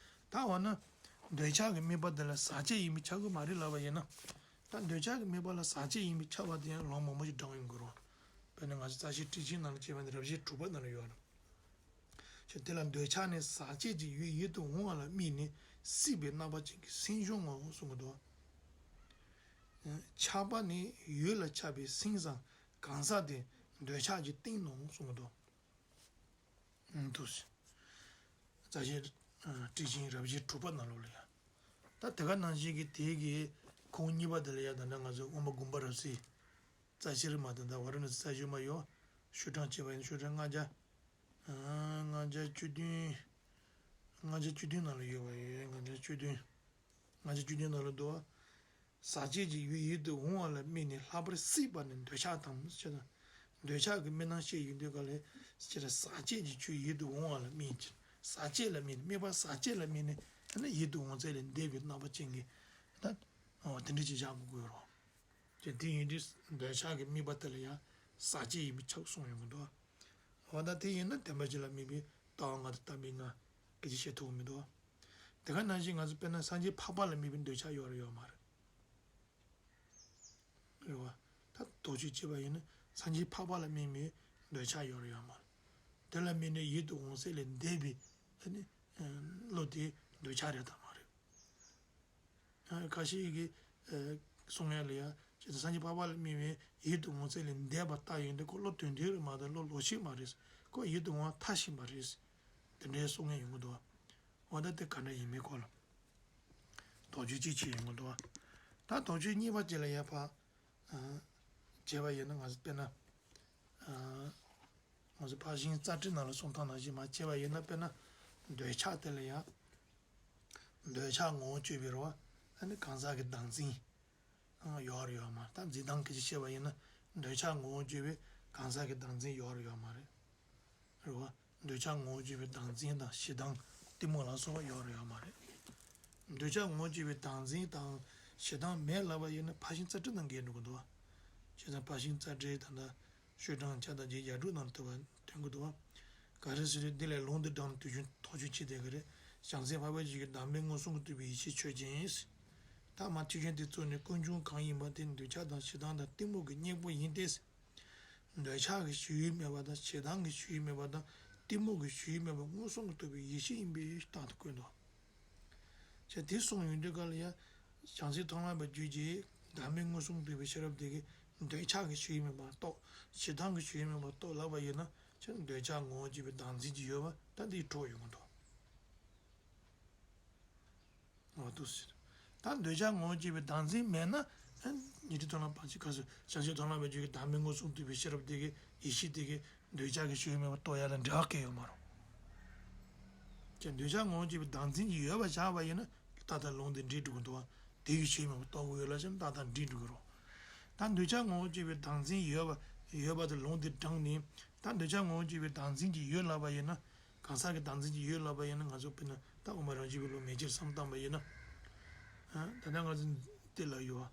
ད་འོ་ན། འདོད་ཆགས་ཀྱི་དམིགས་པ་དེ་ལ་ཟག་བཅས་ཡིན་པས་ཁྱབ་ཀྱི་མ་རེད་ལབ་པ་ཡིན་ན། ད་འདོད་ཆགས་ཀྱི་དམིགས་པ་ལ་ཟག་བཅས་ཡིན་པས་ཁྱབ་པ་དེ་ཡང་ལུང་མང་པོ་ཞིག་དྲངས་ཡོང་གི་རེད། དཔེར་ན་ང་ཚོ་རྩ་ཤེའི་ཊཱིཀ་ཆེན་ནང་ལ་བྱས་པ་ནི་རབ་བྱེད་དྲུག་པ་ནང་ལ་ཡོད་རེད། ཞེས་དེ་ལ་འདོད་ཆགས་ནི་ཟག་བཅས་ཀྱི་ཡུལ་ཡིད་དུ་འོང་བ་ལ་དམིགས་ནས་སྲིད་པའི་རྣམ་པ་ཅན་གྱི་སེམས་བྱུང་ངོ་གསུང་གི་འདུག་ཆགས་པ་ནི་ཡུལ་ལ་ཆགས་པའི་སེམས་སམ་གང་ཟག་དེ་འདོད་ཆགས་ཀྱི་རྟེན་ནོ་གསུང་གི་འདུག་འདུག་རྩ་ཤེ་ཨ་ཊཱིཀ་ཆེན་རབ་བྱེད་དྲུག་པ་ནང་ལོགས་ལ་ཡ། ད་དེ་ག་ནང་བཞིན་གྱི་དེ་གི་ཁོངས་གཉིས་པ་དེ་ལ་ཡ། ད་ནི་ང་ཚོ་དབུ་མ་དགོངས་པ་རབ་གསལ། རྩ་ཤེ་རི་མ་དང་ད་ཝཱ་ར་ཎ་སི་རྩ་ཤེ་མ་ཡོད། ཤོག་གྲངས་བྱས་པ་ཡིན་ན་ཤོག་གྲངས་ལྔ་བརྒྱ། ཨ་ལྔ་བརྒྱ་བཅུ་བདུན། ལྔ་བརྒྱ་བཅུ་བདུན་ནང་ལ་ཡོད་པ་ཡོད། ལྔ་བརྒྱ་བཅུ་བདུན། ལྔ་བརྒྱ་བཅུ་བདུན་ནང་ལ་འདུག་བ། ཟག་བཅས་ཀྱི་ཡུལ་ཡིད་དུ་འོང་བ་ལ་དམིགས་ནས་ལྷག་པར་སྲིད་པ་ནི་འདོད་ཆགས་དང་ཞེས་དང་། འདོད་ཆགས་ཀྱི་དམིགས་རྣམ་བཤད་ཡོང་དུས་ག་ལ་ཅི་རེད། ཟག་བཅས་ཀྱི་ཆོས་ཡིད་དུ་འོང་བ་ལ་དམིགས་ཀྱི། ཟག་བཅས་ལ་དམིགས་ནས། དམིགས་པ་ཟག་བཅས་ལ་དམིགས་ནས་ཨ་ནི་ཡིད་དུ་འོང་ཚད་ལས་འདས་པའི་རྣམ་པ་ཅན་གྱི་ད་འོ་དེ་འདྲ་ཅིག་བཞག་དགོས་ཀྱི་ཡོད་རེད། ཅེས་དེ་ཡིན་དུས་འདོད་ཆགས་ཀྱི་དམིགས་པ་དེ་ལ་ཡང་ཟག་བཅས་ཡིན་པས་ཁྱབ་གསུངས་ཡོང་གི་འདུག་འོ་ད་དེ་ཡིན་ན་བདེན་པ་བཞི་ལ་དམིགས་པའི་ལྟ་བ་ལྔ་དང་བརྟག་པ་ལྔ་གི་ཅི་བཤད་ཐུབ་ཀྱི་མི་འདུག་དེ་ག་ནང་བཞིན་ང་ཚོ་དཔེར་ན་སངས་རྒྱས་འཕགས་པ་ལ་དམིགས་པའི་འདོད་ཆགས་ཡོད་རེད་ཡོད་མ་རེད། རེད་བ། ད་དོགས་གཅོད་བྱས་པ་ཡིན་ན་སངས་རྒྱས་འཕགས་པ་ལ་དམིགས་པའི་འདོད་ཆགས་ཡོད་རེད་ཡོད་མ་རེད། དེ་ལ་དམིགས་ནས་ཡིད་དུ་འོང་ཚད་ལས་འདས་པའི་ཨ་ནི་བློ་དེ་འདོད་ཆགས་རེད་དམ་མ་རེད། ཁ་ཤས་ཀྱིས་གསུང་ཡ་ལ་ཡ། ཅེས་དང་སངས་རྒྱས་འཕགས་པ་ལ་དམིགས་པའི་ཡིད་དུ་འོང་ཚད་ལས་འདས་པ་ལྟ་ཡོང་དུས་ཁོ་བློ་དོན་མཐུན་རེད་མ་གཏོགས་བློ་ལོག་ཤེས་མ་རེད། ཁོ་ཡིད་དུ་འོང་བ་མཐའ་ཞིག་མ་རེད། དེ་འདྲའི་གསུང་མཁན་ཡོང་གི་འདུག་འོ་ད་དེ་ག་འདྲ་ཡིན་མིན་སྐོར་ལ་དོགས་གཅོད་ཅིག་བྱས་ཡོང་གི་འདུག་ད་དོགས་གཅོད་གཉིས་པ་དེ་ལ་ཡ་ཕ། བྱས་པ་ཡིན་ན་ང་ཚོ་དཔེར་ན། ང་ཚོ་ཕར་ཕྱིན་རྩ་ཁྲིད་ནང་ལ་གསུང་སྟངས་ནང་བཞིན་མར་བྱས་པ་ཡིན་ན། དཔེར་ན་འདོད་ཆགས་དེ་ལ་ཡང་། འདོད་ཆགས་ངོ་བོ་བཅོས་པའི་རེད་བ། ཨ་ནི་གང་ཟག་གི་བདག་འཛིན་ཡོད་རེད་ཡོད་མ་རེད། ད་འཛིན་སྟངས་སྐད་ཆ་བཤད་པ་ཡིན་ན། འདོད་ཆགས་ངོ་བོ་བཅོས་པའི་གང་ཟག་གི་བདག་འཛིན་ཡོད་རེད་ཡོད་མ་རེད། རེད་བ། འདོད་ཆགས་ངོ་བོ་བཅོས་པའི་བདག་འཛིན་དང་ཞེ་སྡང་གཏི་མུག་ལ་སོགས་པ་ཡོད་རེད་ཡོད་མ་རེད། འདོད་ཆགས་ངོ་བོ་བཅོས་པའི་བདག་འཛིན་དང་ཞེ་སྡང་མེད་ལབ་པ་ཡིན་ན་ཕར་ཕྱིན་རྩ་ཁྲིད་དང་འགལ་འགྲོ་གི་འདུག་བ། བྱས་ཙང་ཕར་ཕྱིན་རྩ་ཁྲིད་དང་ད་ཤོག་གྲངས་ཆ་དང་རྗེས་ཡ་དྲུག་ནང་ལ་ཐོན་པ་ཐོན་གི་འདུག་བ། ག་རེ་ཟེར་དུས་འདི་ལས་ལུང་འདི་དྲངས་ནས་དུས་རྒྱུན་ཐག་གཅོད་བྱེད་བསྡད་ཀྱི་རེད། བྱང་སེམས་འཕགས་པ་ཆོས་ཀྱི་བདག་མེད་མངོན་སུམ་གྱིས་གྲུབ་པའི་ཡེ་ཤེས་ཆོས་ཅན། ད་མ་ཐེག་ཆེན་དེ་གཙོ་ནི་ཀུན་འབྱུང་གང་ཡིན་པ་དེ་འདོད་ཆགས་དང་ཞེ་སྡང་དང་གཏི་མུག་གི་གཉེན་པོ་ཡིན་ཏེ། འདོད་ཆགས་ཀྱི་ཞི་ཡུལ་མེད་པ་དང་ཞེ་སྡང་གི་ཞི་ཡུལ་མེད་པ་དང་གཏི་མུག་གི་ཞི་ཡུལ་མེད་པ་མངོན་སུམ་གྱིས་རྟོགས་པའི་ཡེ་ཤེས་ཡིན་པས་རྟག་ཏུ་བཀོད་དོ། ཅེས་དེ་གསུངས་ཡོང་དུས་ག་ལ་ཡ། བྱང་སེམས་མཐོང་ལམ་པའི་རྒྱུད་ཀྱི་བདག་མེད་མངོན་སུམ་གྱིས་གྲུབ་པའི་ཤེས་རབ་དེ་གིས་འདོད་ཆགས་ཀྱི་ཞི་ཡུལ་མེད་པར་རྟོགས། ཞེ་སྡང་གི་ཞི་ཡུལ་མེད་པར་རྟོགས་ལབ་པ་ཡིན་ན། ཅེས་འདོད་ཆགས་ངོ་བོ་བཅོས་པའི་བདག་འཛིན་གྱི་ཡོད་པ་ད་འདི་གྲོགས་ཡོང་གི་འདུག་འོ་འདུག་ཟེར། ད་འདོད་ཆགས་ངོ་བོ་བཅོས་པའི་བདག་འཛིན་མེད་ན། ཨ་ཉན་ཐོས་མཐོང་ལམ་པ་ཅིག་ག་ཚོད་བྱང་ཆུབ་མཐོང་ལམ་པའི་རྒྱུད་ཀྱི་བདག་མེད་མངོན་སུམ་གྱིས་གྲུབ་པའི་ཤེས་རབ་དེ་གིས་ཡེ་ཤེས་དེ་གིས་འདོད་ཆགས་ཀྱི་ཞི་ཡུལ་མེད་པར་རྟོགས་ཡ་ལ་འབྲེལ་བ་གང་ཡང་ཡོད་མ་རེད། ཀྱང་འདོད་ཆགས་ངོ་བོ་བཅོས་པའི་བདག་འཛིན་གྱི་ཡོད་པ་བཞག་པ་ཡིན་ན་ཏག་ཏག་ལུང་དེ་འགྲིག་འགྲོ་གི་འདུག་བ། དེ་གིས་ཞི་ཡུལ་མེད་པར་རྟོགས་དགོས་ཡོད་ལབ་བྱས་ན་ཏག་ཏག་འགྲིག་འགྲོ་གི་རེད། ད་འདོད་ཆགས་ངོ་བོ་བཅོས་པའི་བདག་འཛིན་ཡོད་པ་ཡོད་པ་དེ་ལུང་དེ་དྲངས་ནས། ད་འདོད་ཆགས་ངོ་བོ་བཅོས་པའི་བདག་འཛིན་གྱི་ཡོད་ལབ་པ་ཡིན་ན། གང་ཟག་གི་བདག་འཛིན་གྱི་ཡོད་ལབ་པ་ཡིན་ན། ང་ཚོ་དཔེར་ན་ད་དབུ་མ་རང་རྒྱུད་པའི་ལུགས་མེད་ཕྱིར་བསམ་བཏང་པ་ཡིན་ན། ཨ་ད་ལྟ་ང་ཚོ་འདི་ལ་ཡོད་པ།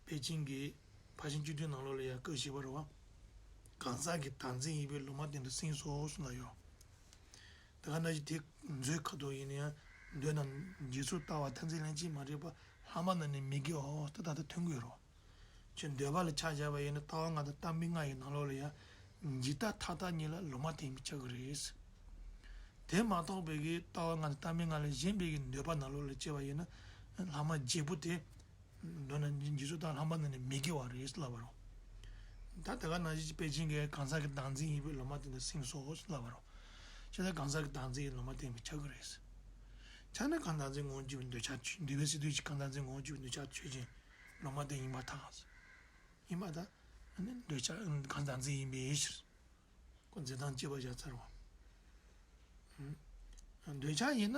པེ་ཅིང་གི་ཕར་ཕྱིན་བཅུ་བདུན་ནང་ལོགས་ལ་ཡང་སྐབས་བཞི་པ་རེད་བ། གང་ཟག་གི་བདག་འཛིན་ཡིན་པས་ལུང་མ་བསྟན་དུ་སེམས་སོ་གསུངས་ལ་ཡོད། དེ་ག་ནང་བཞིན་དེ་མཛོད་ཁ་དོག་ཡིན་ན་ཡང་འདོད་དང་འཇིགས་ཚོགས་ལྟ་བ་མཐར་འཛིན་ལན་གཅིག་མ་རིག་པ་ལྷག་མ་རྣམས་ནི་མི་དགེའོ། ད་ད་ལྟ་ཐོན་གྱི་ཡོད་རེད་བ། ཁྱོད་འདོད་པ་ལ་ཆ་བཞག་པ་ཡིན་ན་ལྟ་བ་ལྔ་དང་བརྟག་པའི་ལྔ་ཡི་ནང་ལོགས་ལ་ཡང་འཇིག་ལྟ་མཐའ་དག་གཉིས་ལ་ལུང་མ་བསྟན་པས་ཁྱབ་ཀྱི་རེད། དེ་མ་གཏོགས་པའི་གི་ལྟ་བ་ལྔ་དང་བརྟག་པའི་ལྔ་ལས་གཞན་པའི་གི་འདོད་པ་ནང་ལོགས་ལ་སྐྱེ་བ་ཡིན་ན་ལྷག་མ་བརྒྱད་པོ་དེ། མདོར་ན་འཇིགས་ཚོགས་དང་ལྷག་མ་རྣམས་ནི་མི་དགེ་བ་རེད་ལབ་པ་རེད། ད་དེ་ག་ནང་བཞིན་གྱི་པེ་ཅིང་གི་གང་ཟག་གི་བདག་འཛིན་ཡིན་པས་ལུང་མ་བསྟན་དུ་སེམས་སོ་ལབ་པ་རེད། ཁྱོད་ད་གང་ཟག་གི་བདག་འཛིན་ཡིན་ལུང་མ་བསྟན་པས་ཁྱབ་ཀྱི་རེད། ཁྱོད་ནི་གང་ཟག་བདག་འཛིན་ངོ་བོར་གྱུར་པའི་འདོད་ཆགས་ཆོས། འདུས་པའི་སེམས་ལྡན་གྱི་གང་ཟག་བདག་འཛིན་ངོ་བོར་གྱུར་པའི་འདོད་ཆགས་ཆོས་ཅན། ལུང་མ་བསྟན་ཡིན་པར་ཐལ། ཡིན་པར་ཐལ། ཨ་ནི་འདོད་ཆགས་གང་ཟག་བདག་འཛིན་ཡིན་པའི་ཕྱིར། ཁོ་འཛིན་སྟངས་གཅིག་པ་བཞག་ཚར་བ། འདོད་ཆགས་ཡིན་ན་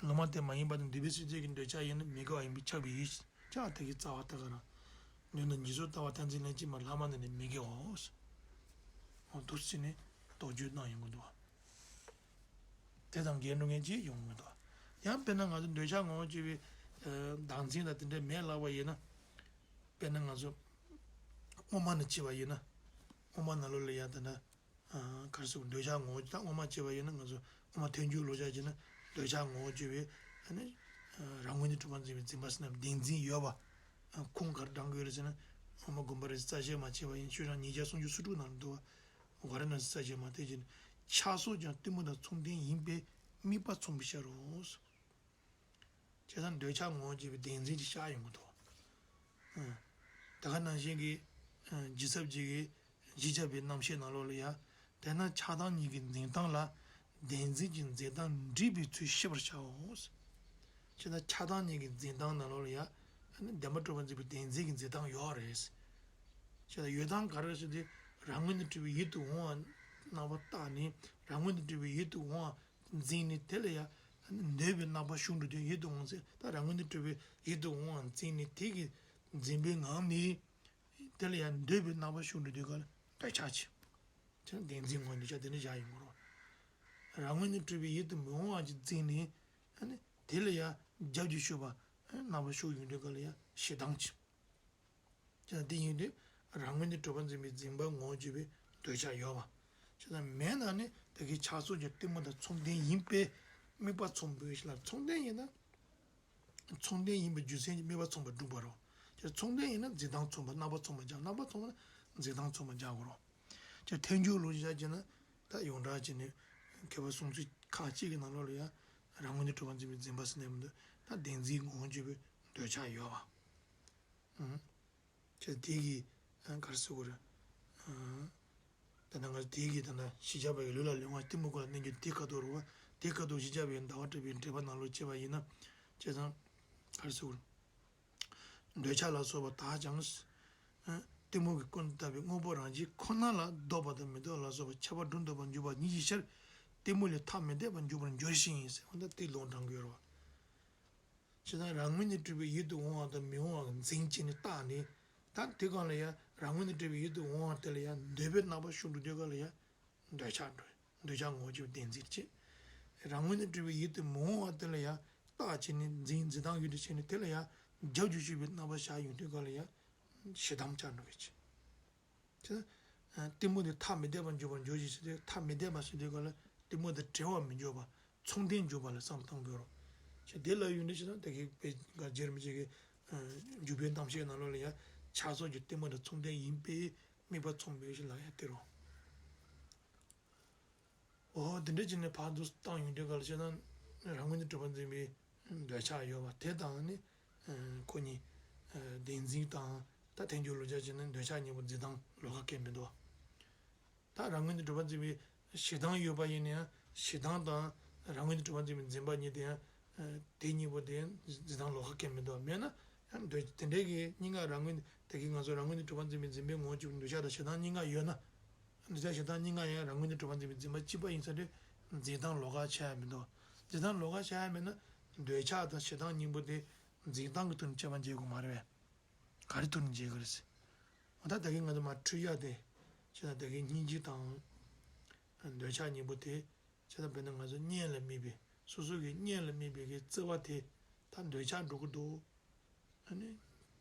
ལུང་མ་བསྟན་མ་ཡིན་པ་དང་འདུས་པའི་སེམས་ལྡན་གྱི་འདོད་ཆགས་ཡིན་ན་མི་དགེ་བ་ཡིན་པས་ཁྱབ་པའི་ཕྱིར། ཁྱབ་པ་དེ་གི་རྩ་བ་ད་ག་རང་། འདོད་དང་འཇིགས་ཚོགས་ལྟ་བ་མཐར་འཛིན་ལན་གཅིག་མ་ལྷག་མ་རྣམས་ནི་མི་དགེའོ། འོ་འདུག་ཟེར་ནས་དོགས་གཅོད་གནང་ཡོང་གི་འདུག་བ། དེ་དང་འགལ་འགྲོ་མཁན་ཅིག་ཡོང་གི་མི་འདུག་བ། ཡང་དཔེར་ན་ང་ཚོ་འདོད་ཆགས་ངོ་བོར་གྱུར་པའི་བདག་འཛིན་དང་དེ་འདྲ་མེད་ལབ་པ་ཡིན་ན། དཔེར་ན་ང་ཚོ་དབུ་མ་ནས་བྱས་པ་ཡིན་ན། དབུ་མ་ནང་ལོགས་ལ་ཡང་དེ་འདྲ། ག་རེ་ཟེར་དགོས། འདོད་ཆགས་ངོ་བོ་ད་དབུ་མ་བྱས་པ་ཡིན་ན་ང་ཚོ་དབུ་མ་ཐལ་འགྱུར་ལོག་ཆ་བྱས་ན་འདོད་ཆགས་ངོ་བོར་གྱུར་པའི་ཨ་ནི་རང་ངོས་ནས་གྲུབ་པར་འཛིན་པའི་འཛིན་པ་བསོད་ནམས་བདེན་འཛིན་ཡོད་པ། ཁུངས་ག་རེ་དྲངས་ཀྱི་ཡོད་རེད་ཟེར་ན། དབུ་མ་དགོངས་པ་རབ་གསལ་རྩ་ཤེ་མ་བྱས་པ་ཡིན། ཤོག་གྲངས་ཉིས་བརྒྱ་སུམ་ཅུ་སོ་དྲུག་ནང་ལ་འདུག་བ། ཝཱ་ར་ཎཱ་སི་རྩ་ཤེ་མ་དེ་བཞིན་ཆགས་སོགས་ཀྱང་གཏི་མུག་དང་མཚུངས་ལྡན་ཡིན་པས་དམིགས་པ་མཚུངས་པའི་ཕྱིར་རོ། བྱས་ཙང་འདོད་ཆགས་ངོ་བོར་གྱུར་པའི་བདེན་འཛིན་གྱི་ཤར་ཡོང་གི་འདུག་ཨ། དེ་ག་ནང་བཞིན་གྱི་ཨ་འཇིག་ཚབ་ཀྱི་གཞི་བཅའ་བའི་རྣམ་བཤད་ནང་ལོགས་ལ་ཡང་། དེས་ན་ཆགས་སྡང་གཉིས་ཀྱི་འཛིན་སྟངས་ལ་ བདེན་འཛིན་གྱི་འཛིན་སྟངས་འགྲིག་པའི་ཚུལ་ཤེས་པར་བྱའོ། ཅེ་ན་ཆགས་སྡང་གཉིས་ཀྱི་འཛིན་སྟངས་ནང་ལོགས་ལ་ཡང་བདེན་པར་གྲུབ་པར་འཛིན་པའི་བདེན་འཛིན་གྱི་འཛིན་སྟངས་ཡོད་རེད། ཅེ་ན་ཡོད་སྟངས་ག་རེ་ཟེར་དུས་རང་ངོས་ནས་གྲུབ་པའི་ཡིད་དུ་འོང་བ་རྣམ་པར་བརྟགས་ནས་རང་ངོས་ནས་གྲུབ་པའི་ཡིད་དུ་འོང་བ་འཛིན་ནས་དེ་ལ་ཡང་འདོད་པའི་རྣམ་པ་ཤུགས་འགྲོ་དུས་ཡིད་དུ་འོང་ཚེ་ད་རང་ངོས་ནས་གྲུབ་པའི་ཡིད་དུ་འོང་བ་འཛིན་ནས་དེ་གི་འཛིན་པའི་ངང་ནས་དེ་ལ་ཡང་འདོད་པའི་རྣམ་པ་ཤུགས་འགྲོ་དུས་ག་ལ་འདོད་ཆགས་ཆེ། ཅེ་ན་བདེན་འཛིན་ངོ་འདོད་ཆགས་དེ་འདྲ་བཞག་ཡོང་གི་རེད། རང་ངོས་ནས་གྲུབ་པའི་ཡིད་དུ་མི་འོང་བ་ཅིག་འཛིན་ནས་ཨ་ནི་དེ་ལ་ཡང་རྒྱབ་ཀྱིས་ཞུགས་པ་རྣམ་པ་ཤུགས་ཡོང་དུས་ག་ལ་ཡང་ཞེ་སྡང་ཆེ། ཅེ་ན་དེ་ཡིན་དུས་རང་ངོས་ནས་གྲུབ་པར་འཛིན་པའི་འཛིན་པ་ངོ་བོར་གྱུར་པའི་འདོད་ཆགས་ཡོད་པ། ཅེ་ན་མེད་ན་ནི་དེ་གའི་ཆགས་སོགས་ཀྱི་གཏི་མུག་དང་མཚུངས་ལྡན་ཡིན་པས་དམིགས་པ་མཚུངས་པའི་ཕྱིར་ལ། མཚུངས་ལྡན་ཡིན་ན། མཚུངས་ལྡན་ཡིན་པའི་རྒྱུ་མཚན་གྱིས་དམིགས་པ་མཚུངས་པར་སྒྲུབ་པ་རེད། ཅེ་ན་མཚུངས་ལྡན་ཡིན་ན་འཛིན་སྟངས་མཚུངས་པ་རྣམ་པ་མཚུངས་པ་སྦྱར། རྣམ་པ་མཚུངས་པ་ན་འཛིན་སྟངས་མཚུངས་པ་སྦྱར་དགོས་རེད། ཅེ་ན་ཐལ་འགྱུར་ལུགས་བཞག་བྱས་ན་ད་ཡོངས་གྲགས་བྱས་ནས་མཁས་པ་གསུང་ཚུལ་ཁག་ཅིག་གི་ནང་ལོགས་ལ་ཡང་རང་ངོས་ནས་གྲུབ་པར་འཛིན་པའི་འཛིན་པ་ཟེར་ནས་མི་འདུག་ད་བདེན་འཛིན་ངོ་བོར་གྱུར་པའི་འདོད་ཆགས་ཡོད་པ། ཨང་། ཅེ་ན་དེ་གི་ཨ་ག་རེ་ཟེར་དགོས་རེད། ཨང་། ད་ལྟ་ང་ཚོ་དེ་གི་ད་ལྟ་ཞི་བྱེད་པ་ཡི་ལུས་ལ་ལེན་པ་གཏི་མུག་ལ་གནས་འགྱུར་དེ་ཁ་ཐུག་རེད་པ། དེ་ཁ་ཐུག་ཞི་བྱེད་པ་ཡི་ཟླ་བ་བསྒྲིབས་པའི་འགྲེལ་པ་ནང་ལོགས་བྱས་པ་ཡིན་ན། བྱས་ཙང་ག་རེ་ཟེར་དགོས་རེད། འདོད་ཆགས་ལ་སོགས་པ་དག་ཀྱང་། ཨ། གཏི་མུག་གི་ཀུན་ཏུ་བརྟགས་པའི་དངོས་པོ་རང་བཞིན་ཁོ་ན་ལ་ལྡོག་པ་དང་མི་ལྡོག་ལ་སོགས་པ་ཁྱད་པར་སྒྲོ་འདོགས་པར་འགྱུར་བ་ཉིད་ཀྱི་ཕྱིར། གཏི་མུག་ལས་ཐ་མི་དད་པར་འཇུག་པར་འགྱུར་ཞིང་ཟེར་བ་ད་དེ་ལུང་དྲངས་ཀྱི་ཡོད་རེད་པ། བྱས་ཙང་རང་ངོས་ནས་གྲུབ་པའི་ཡིད་དུ་འོང་བ་དང་མི་འོང་བ་འཛིན་བྱས་ནས་བརྟགས་ནས། ད་དེ་སྒང་ལ་ཡང་རང་ངོས་ནས་གྲུབ་པའི་ཡིད་དུ་འོང་བ་དེ་ལ་ཡང་འདོད་པའི་རྣམ་པ་ཤུགས་འགྲོ་དུས་སྒང་ལ་ཡང་འདོད་ཆགས་འགྲོ། འདོད་ཆགས་ངོ་བོར་གྱུར་པའི་བདེན་འཛིན་བྱེད། རང་ངོས་ནས་གྲུབ་པའི་ཡིད་དུ་མི་འོང་བ་དེ་ལ་ཡང་བརྟགས་བྱས་ནས་འཛིན། འཛིན་སྟངས་ཡོད་དུ་བྱས་ནས་དེ་ལ་ཡང་རྒྱབ་ཀྱིས་ཞུགས་པའི་རྣམ་པ་ཤར་ཡོང་དུས་སྒང་ལ་ཡང་ཞེ་སྡང་ཆགས་འགྲོ་གི་བྱེད། དེ་ན་གཏི་མུག་དེ་ཐ་མི་དད་པར་འཇུག་པར་འགྱུར་ཞིང་ཟེར་དུས་ཐ་མི་དད་པ་ཟེར་དུས་སྒང་ལ་གཏི་མུག་དང་བྲལ་བར་མི་འཇུག་པ། མཚུངས་ལྡན་འཇུག་པ་ལ་བསམ་བཏང་དགོས་རེད། ཅེ་ན་དེ་ལ་ཡོད་འདི་ཞེ་ན་དེ་གའི་དཔེ་འགའ་རྗེ་རིན་པོ་ཆེ་གི་འཇུག་པའི་རྣམ་བཤད་ནང་ལོགས་ལ་ཡང་ཆགས་སོགས་ཀྱི་གཏི་མུག་དང་མཚུངས་ལྡན་ཡིན་པས་དམིགས་པ་མཚུངས་པའི་ཕྱིར་ལ་ཡང་དེ་རེད། འོ་དེ་འདྲ་བྱས་ནས་ཕར་ཚུར་བཏང་ཡོང་དུས་སྒང་ལ་བྱས་ན་རང་ངོས་ནས་གྲུབ་པར་འཛིན་པའི་འདོད་ཆགས་ཡོད་པ་དེ་དང་ནི་ཁོ་གཉིས་བདེན་འཛིན་དང་ད་ཐལ་འགྱུར་ལུགས་བྱས་ན་འདོད་ཆགས་གཉིས་པོ་འཛིན་སྟངས་ལོགས་ཀ་གང་ཡང་མི་འདུག་ད་རང་ངོས་ནས་གྲུབ་པར་འཛིན་པའི་ཞེ་སྡང་ཡོད་པ་ཡིན་ན་ཡང་ཞེ་སྡང་དང་རང་ངོས་ནས་གྲུབ་པར་འཛིན་པའི་འཛིན་པ་གཉིས་དེ་ཡང་དེ་གཉིས་པོ་དེ་འཛིན་སྟངས་ལོགས་ཀ་གང་ཡང་མི་འདུག་མེད་ན་ཡང་འདོད་དེ་འདྲའི་གི་གཉིས་ཀ་རང་ངོས་ནས་དེ་གི་ང་ཚོ་རང་ངོས་ནས་གྲུབ་པར་འཛིན་པའི་འཛིན་པའི་ངོ་བོ་གཅིག་འདོད་ཆགས་དང་ཞེ་སྡང་གཉིས་ཀ་ཡོད་ན། འདོད་ཆགས་ཞེ་སྡང་གཉིས་ཀ་ཡང་རང་ངོས་ནས་གྲུབ་པར་འཛིན་པའི་འཛིན་པ་གཅིག་པ་ཡིན་ཙང་དེ་འཛིན་སྟངས་ལོགས་ཀ་ཆགས་ཡ་མི་འདུག་འཛིན་སྟངས་ལོགས་ཀ་ཆགས་ཡ་མེད་ན་འདོད་ཆགས་དང་ཞེ་སྡང་གཉིས་པོ་དེ་འཛིན་སྟངས་ཀྱི་ཐོག་ནས་དཔྱད་པ་འབྱེད་དགོས་མ་རེད་པས། ག་རེ་ཐོག་ནས་འབྱེད་དགོས་རེད་ཟེར། འོ་ད་ད་གིན་ང་ཚོ་མར་འཁྲུལ་ཡ་དེ་བྱས་ན་ད་གིན་སྙིང་རྗེ་དང་འདོད་ཆགས་གཉིས་པོ་དེ་བྱས་ན་དཔེར་ན་ང་ཚོ་གཉེན་ལ་དམིགས་པའི་སོ་སོ་གི་གཉེན་ལ་དམིགས་པའི་གི་བརྩེ་བ་དེ་ད་འདོད་ཆགས་འགྲོ་གི་འདུག་ཨ་ནི།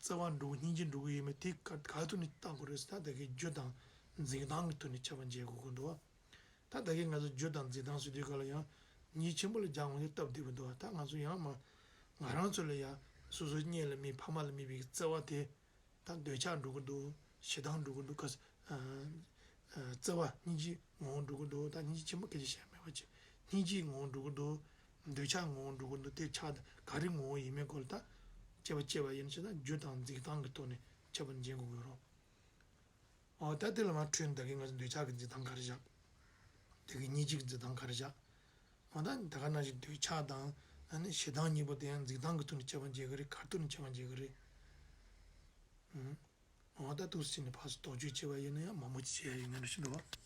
བརྩེ་བ་འགྲོ་སྙིང་རྗེ་འགྲོ་གི་ཡོད་མེད་དེ་ག་ག་ཐོག་ནས་བརྟག་དགོས་རེད་ཟེར་ན་ད་གའི་རྒྱུ་དང་འཛིན་སྟངས་ཀྱི་ཐོག་ནས་ཁྱད་པར་འབྱེད་དགོས་ཀྱི་འདུག་ད་ད་གའི་ང་ཚོ་རྒྱུ་དང་འཛིན་སྟངས་ཟེར་དུས་སྐབས་ལ་ཡང་ཉེས་ཆེན་པོ་ལ་སྦྱར་འོང་དུས་སྟབས་བདེ་པོ་འདུག་ད་ང་ཚོ་ཡང་མ་ང་རང་ཚོ་ལ་ཡང་སོ་སོའི་གཉེན་ལ་དམིགས་ཕ་མ་ལ་དམིགས་པའི་བརྩེ་བ་དེ། ད་འདོད་ཆགས་འགྲོ་གི་འདུག་ཞེ་སྡང་འགྲོ་གི་འདུག་ག་ཨ་ཨ་བརྩེ་བ་སྙིང་རྗེ་ངོ་བོ་འགྲོ་གི་འདུག་ད་སྙིང་རྗེ་ཆེན་པོ་སྐད་ཆ་བཤད་མེད་པ་ཅིག་སྙིང་རྗེ་ངོ་བོ་འགྲོ་གི་འདུག་འདོད་ཆགས་ངོ་བོ་འགྲོ་གི་འདུག་དེ་ཆགས་ག་རེ་ངོ་བོ་ཡིན་མིན་སྐོར་ལ་ད་དཔྱད་པ་དཔྱད་པ་ཡིན་ཕྱིན་ན་རྒྱུ་དང་འཛིན་སྟངས་ཀྱི་ཐོག་ནས་ཁྱད་པར་འབྱེད་དགོས་ཀྱི་ཡོད་རེད། འོ་ད་དེ་ལ་མར་འཕྲོས་ནས་ད་གིན་ང་ཚོ་འདོད་ཆགས་ཀྱི་འཛིན་སྟངས་ག་རེ་བཞག་དེ་གི་སྙིང་རྗེ་གི་འཛིན་སྟངས་ག་རེ་བཞག་འོ་ད་ད་ག་ནང་བཞིན་འདོད་ཆགས་དང་ཨ་ནི་ཞེ་སྡང་གཉིས་པོ་དེ་ཡང་འཛིན་སྟངས་ཀྱི་ཐོག་ནས་ཁྱད་པར་འབྱེད་ཀྱི་རེད། ག་རེ་ཐོག་ནས་ཁྱད་པར་འབྱེད་ཀྱི་རེད། ཨུམ། འོ་ད་འདུག་སེ་བྱས་ནས་ཕར་ཚུར་དོགས་གཅོད་བྱས་པ་ཡིན་ན་ཡང་མང་པོ་ཅིག་བྱེད་ཡ་ཡོད་ངེས་འགྲོ་ཞིག་འདུག་བ།